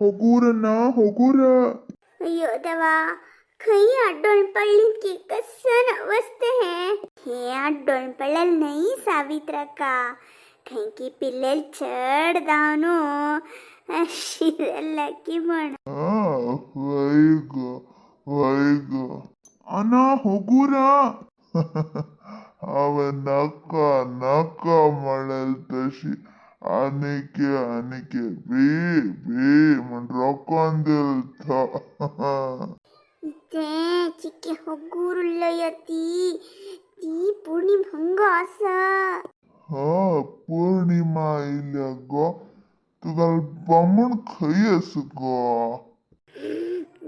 होगूर ना होगूर. अय्यो देवा, खंय आड्डोण पडली की कसन अवस्थ हें. हे आड्डोण पडलेल न्हय सावित्रका, खंय की पिल्लेल चड जावन शिरला की म्हण. वय गो, वय गो अना, होगूर. हांवें नाका नाका म्हणलें तशी आनीके आनीके बी बी म्हण रोकोन दिल तो. तें चिके होगूर उल्लय ती ती पूर्णिम हंग आसा. हा, पौर्णिमा आयल्या गो. तुका बामण खंय आस गो?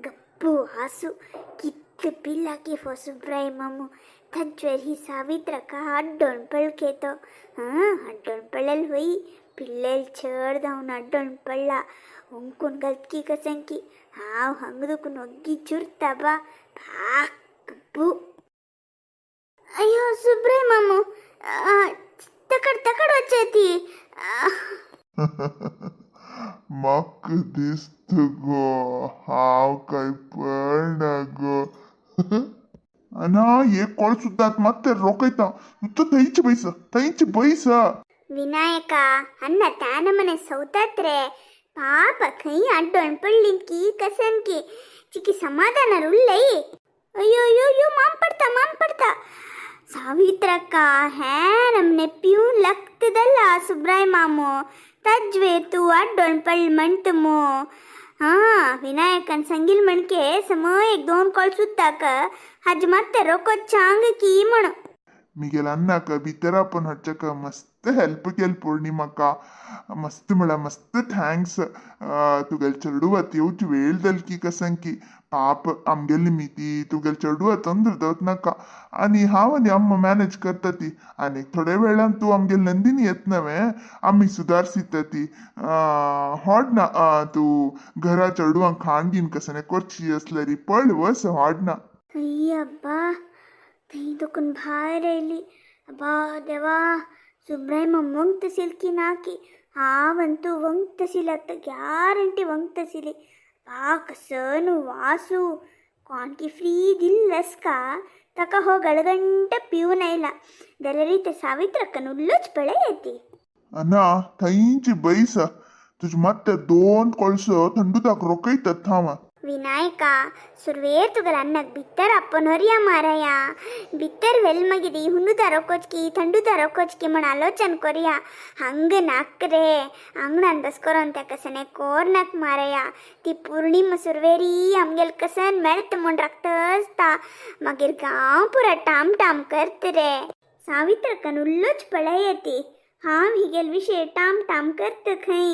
गप्पू हासू, कित्त पिल्ला की सुब्राय मामू. तज्वर ही सावित्रका अड्डोण पळकेतो. हां, अड्डोण पडलेल होई पिल्लेल चड जावन अड्डोण पडला. उंकून गलतकी कसंकी हांव हंग दुखून ओग्गी चुरता बा. भाक गप्पू. अय्यो सुब्राय मामू, तकड तकड वचती. म्हाका दिसता गो, हांव काय पळना गो. अना एक कोळ सुद्दां मात्ते रोखयता तूं. थंयच बैस, थंयच बैस. विनायका, ಅನ್ನ ತಾನಮನೆ ಸೌತಾತ್ರೆ. ಪಾಪ, ಕೈ ಅಡ್ಡೊಣ್ ಪಳ್ಳಿಂಕಿ ಕಸನ್ಕಿ ಚಿಕ್ಕಿ ಸಮಾಧಾನ ರುಲ್ಲೈ. ಅಯ್ಯೋ ಅಯ್ಯೋ ಅಯ್ಯೋ, ಮಾಮ್ ಪಡ್ತಾ ಮಾಮ್ ಪಡ್ತಾ. ಸಾವಿತ್ರಕ್ಕ, ಹೇ ನಮ್ನೆ ಪ್ಯೂನ್ ಲಕ್ತದಲ್ಲ ಸುಬ್ರಾಯ್ ಮಾಮು, ತಜ್ವೇತು ಅಡ್ಡೊಣ್ ಪಳ್ ಮಂಟಮು. ಹಾ, ವಿನಾಯಕನ್ ಸಂಗಿಲ್ ಮಣ್ಕೆ ಸಮಯಕ್ಕೆ ದೋನ್ ಕೊಳ್ ಸುತ್ತಾಕ ಹಜ್ ಮತ್ತೆ ರೊಕ್ಕ ಚಾಂಗ್ ಕೀ ಮಣು. मिगेल अन्नाक भितर आपोवन हाडच्याक मस्त हेल्प केल पौर्णिमाका. मस्त म्हळ्यार मस्त thanks. तुगेले चेडुवात येवची वेळ जाली की कसंकी. पाप आमगेली मिती तुगेले चेडुवा तोंद्र दवत नाका आनी हांव आनी अम्मा मॅनेज करता ती. आनी थोड्या वेळान तूं आमगेले नंदिनी येत नवे, आमी सुदारसिता ती. हाड ना तूं घरा चेडवांक खाण गीन कसने करची आसल्यार पळ वस, हाड ना. अय्यब्बा, थंय दुखून भायर आयली. अब्बा देवा, सुब्राय मम्मंग तसील की ना की हांवंतू वंग तसील आतां ग्यारंटी वंग तसीली. बा, कसन वासू कोणकी फ्री दिल्लस का ताका. हो गळगंट पिवन आयला जाल्यार ते सावित्रक्कन उल्लोच पळय येती. अना थंयची बैस, तुजे मात्ते दोन कोळसो थंडुदाक रोखयतात हांव. ವಿನಾಯಕ, ಸುರ್ವೇರ್ ತುಗಲ ಅನ್ನಕ್ ಬಿತ್ತರ ಅಪ್ಪನೊರಿಯ ಮಾರಯ್ಯ. ಬಿತ್ತರ ವೆಲ್ ಮಗಿದಿ ಹುಣ್ಣುದ ರೊಕ್ಕೊಚ್ಕಿ ಥಂಡುದ ರೊಕ್ಕೊಚ್ಕಿ म्हण ಆಲೋಚನ್ ಕೊರಿಯ. ಹಂಗ ನಾಕ್ರೆ ಅಂಗಣನ್ ಬಸ್ಕೊರಂತ ಕಸನೆ ಕೋರ್ನಕ್ ಮಾರಯ್ಯ. ती ಪೂರ್ಣಿಮ सुरवेरी आमगेल कसन मेळत म्हूण राखतसता, मागीर गांव पुरा टाम टाम करत रे. सावित्रकन उल्लोच पळयती. हांव हिगेल विशय टाम टाम करत खंय.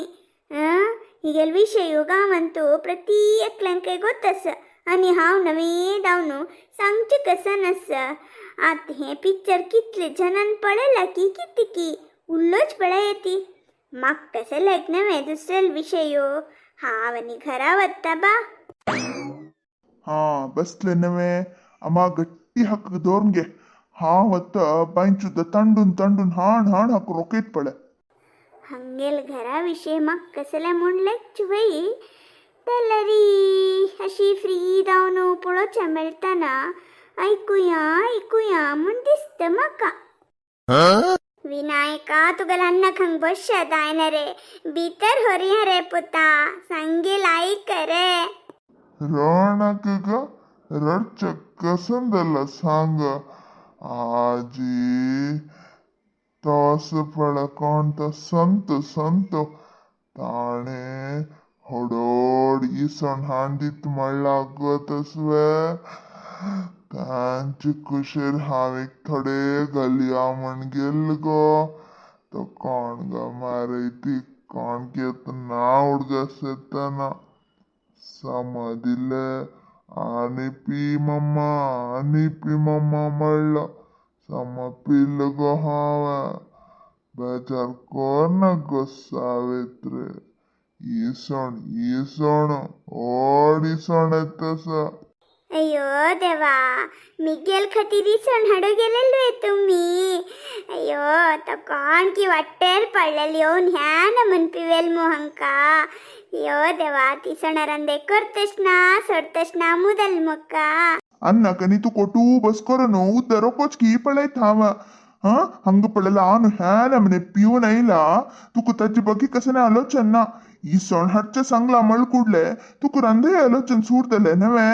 हिगेल विशय गांवांतू प्रति एकल्यांकय गोतस आनी हांव नवे जावन सांगचें कसन आसा. आतां हें पिक्चर कितले जणान पळयलां की कितें की उल्लोच पळयती. म्हाका कशें लायक नवें दुसरेल विशयो. हांव आनी घरा वता बा. हा, बसले नवे. अम्मा गट्टी हाक दवरून घे. हांव आतां बांयचुद्दां तांडून तांडून हाण हाण हाक रोखयत पळय. हंगेल घरा विशय म्हाका कसलें म्हूण लायक वय जाल्यारी अशी फ्री जावन पळोवचें मेळटना आयकुया आयकुया म्हूण दिसता म्हाका. विनायका, तुगेल्या अन्नाक हांग बसशें जायना रे. भितर व्हरया रे पुता, सांगेल आयक रे. रडनाका ग, रडचें कसन जालां सांग. आजी तोस पळय कोण तो संत संत, ताणें होडोड इसवण हाण दीत म्हणलां गो. तसवें तांचे कुशीर हांव एक थोडे घालया म्हण गेल्लो गो. तो कोण गा मारयती कोण घेत ना उडगास येतना समदिले आनी पी मम्मा, आनी पी मम्मा म्हणलो. सम पिल्लो गो हांवें. बेजार कोरना गो सावित्री, इसवण इसवण व्हड इसवण येता. अय्यो देवा, मिगेल खातीर इसवण हाडूं गेलेले तुमी? अय्यो, तो कोण की वाटेर पडलेले येवन ह्या नमून पिवेल मू हांकां. यो देवा, ती सणारांदे करतस ना सोडतस ना मुदल मक्का. ಅನ್ನಕ ನೀ ತೂ ಕೊಟೂ ಬಸ್ಕೊರನು ಉದ್ದರೋ ಕೊಚ್ಕಿ ಪಳೈತ್ ಹಾವ. हा हंग पडला आन ह्या नमने पिऊन आयला तुका ताजे बगी कसं आलोचन ना. ಈ ಸೊಣ ಹಚ್ಚ ಸಂಗ್ಲ ಮಳ್ ಕೂಡ್ಲೆ तुका रंदे आलोचन सूरतले नवे.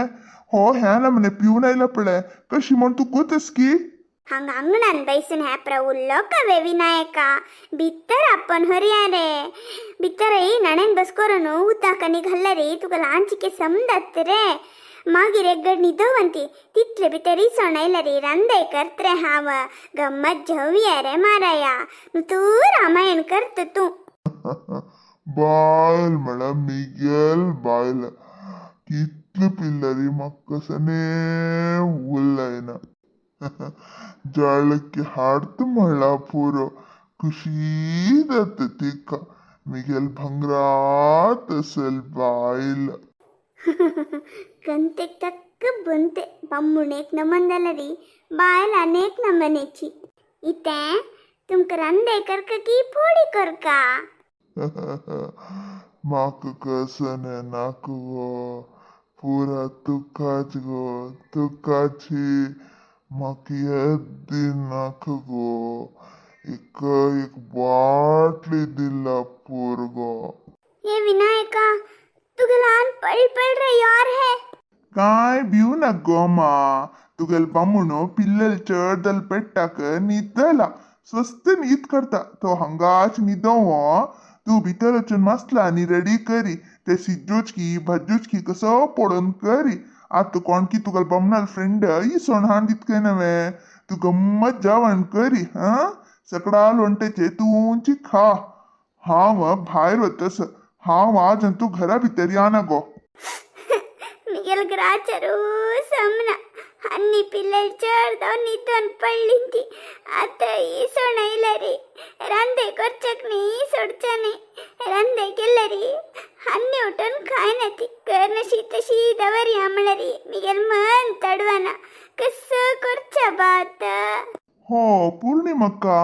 हो ह्या नमने पिऊन आयला पळे कशी म्हण तू गोतस की. हंग अंगणान बैसून ह्या उल्लो कवे विनायका, भितर आपण हरिया रे. भितर नणेन बसकोरನು उदकानी घाल्ला रे, तुका ल्हानचिके समजात रे. मागीर एक निदोवंती तितले भितर इसवण आयला रे, रांदय करत रे. हांव गम्मत झवया रे माराया, न्हू तूं रामायण करत तूं. बायल म्हळ्यार मिगेल बायल कितले पिल्लरी म्हाका कसने उल्लायना. जाळकी हाडत म्हणला पुरो खुशी जाता तिका. मिगेल भंगरात असल बायल. गंतेक तक्क बंते बम्मुण एक नमन जाल्यारी बायल अनेक नमनेची. इतें तुमकां रांदय करका की फोडी करका? म्हाका कसने नाका गो, पुरा तुकाच गो, तुकाची. म्हाका येद्दी नाका गो, एक एक बाटली दिला पूर गो. हे विनायका, तुगे ल्हान पळ पळ रे यार हे. काय भिवू नाक गो मा, तुगेल बामूण पिल्लल चड दल पेट्टाक न्हिदला, स्वस्त न्हीद करता तो. हांगाच न्हिदों. तूं भितर वचून मासला आनी रेडी करी ते सिज्जोचकी भाज्योचकी कसो पडोवन करी. आतां कोण की तुगेल बामणाल फ्रेंड इसवण हाण दितकय नवे, तूं गम्मत जेवण करी. हां, सकडाल वंटेचे तूंची खा. हांव भायर वतस, हांव आज तूं घरा भितर या गो. मिगेल ग्राचरू समना, అన్ని పిల్లలు చేరదాం నిద్దని పళ్ళింది. అత్త ఈ సొనైలరి రంದೆ ಕೊರ್ಚಕ್ನಿ ಸೊಡ್ಚನೆ ರಂದೆ ಗೆಲ್ಲರಿ ಹನ್ನಿ ಉಟನ್ ಖಾಯ್ನತಿ ಕರ್ನ ಶೀತ ಶೀದವರಿ ಅಮಳರಿ. ಮಿಗೆಲ್ ಮನ್ ತಡ್ವನ ಕಸ್ಸ ಕೊರ್ಚ ಬಾತ. हो पूर्णिमक्का,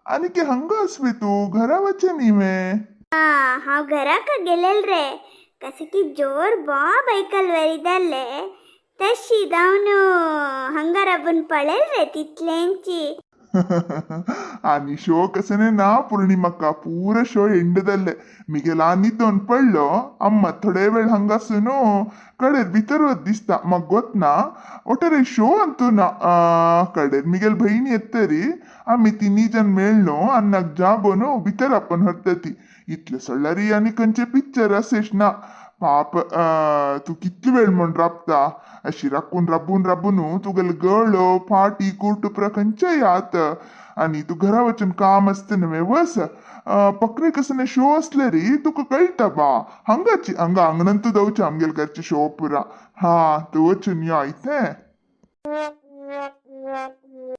आनी हंगा असवे तू घरा वचे न्ही? हांव घराक गेलेल रे, कसं की जोर बॉब ऐकल वरिदल्ले तशी धावन हंगाराबून पळेल रे तितल्यांची. आणि शो कसने ना पूर्णिमक्का, पूरा शो ಎಂಡದಲ್ಲೇ ಮಿಗೆಲ ನಿದ್ದೊಂದು ಪಳ್ಳು. ಅಮ್ಮ ಥೋಡೆ ವೇಳ ಹಂಗಾಸುನು ಕಡೆ ಭಿತರ ದಿಸ್ತ ಮಗ್ ಗೊತ್ನಾ. ಒಟ್ಟಾರೆ ಶೋ ಅಂತೂ ನಾ ಕಡೆ ಮಿಗೆಲ್ ಬೈನಿ ಎತ್ತರಿ आम्ही तिन्ही जण मेळलो अन्नाक जागोनो भितर आपण हरतती. इतले सळ्ळारी आनी खंयचे पिक्चर असेच ना. पाप, तूं कितलो वेळ म्हण राबता अशी राखून राबून राबून तुगेले गळो फाटी कुटुप्रा खंयचे यात. आनी तूं घरा वचून काम आसता न्हय वस. पकरे कसने शो असले रे तुका कळटा बा. हांगाची हांगा आंगणांत दवचे आमगेले घरचे शो पुरा. हा, तूं वचून यो आयतें.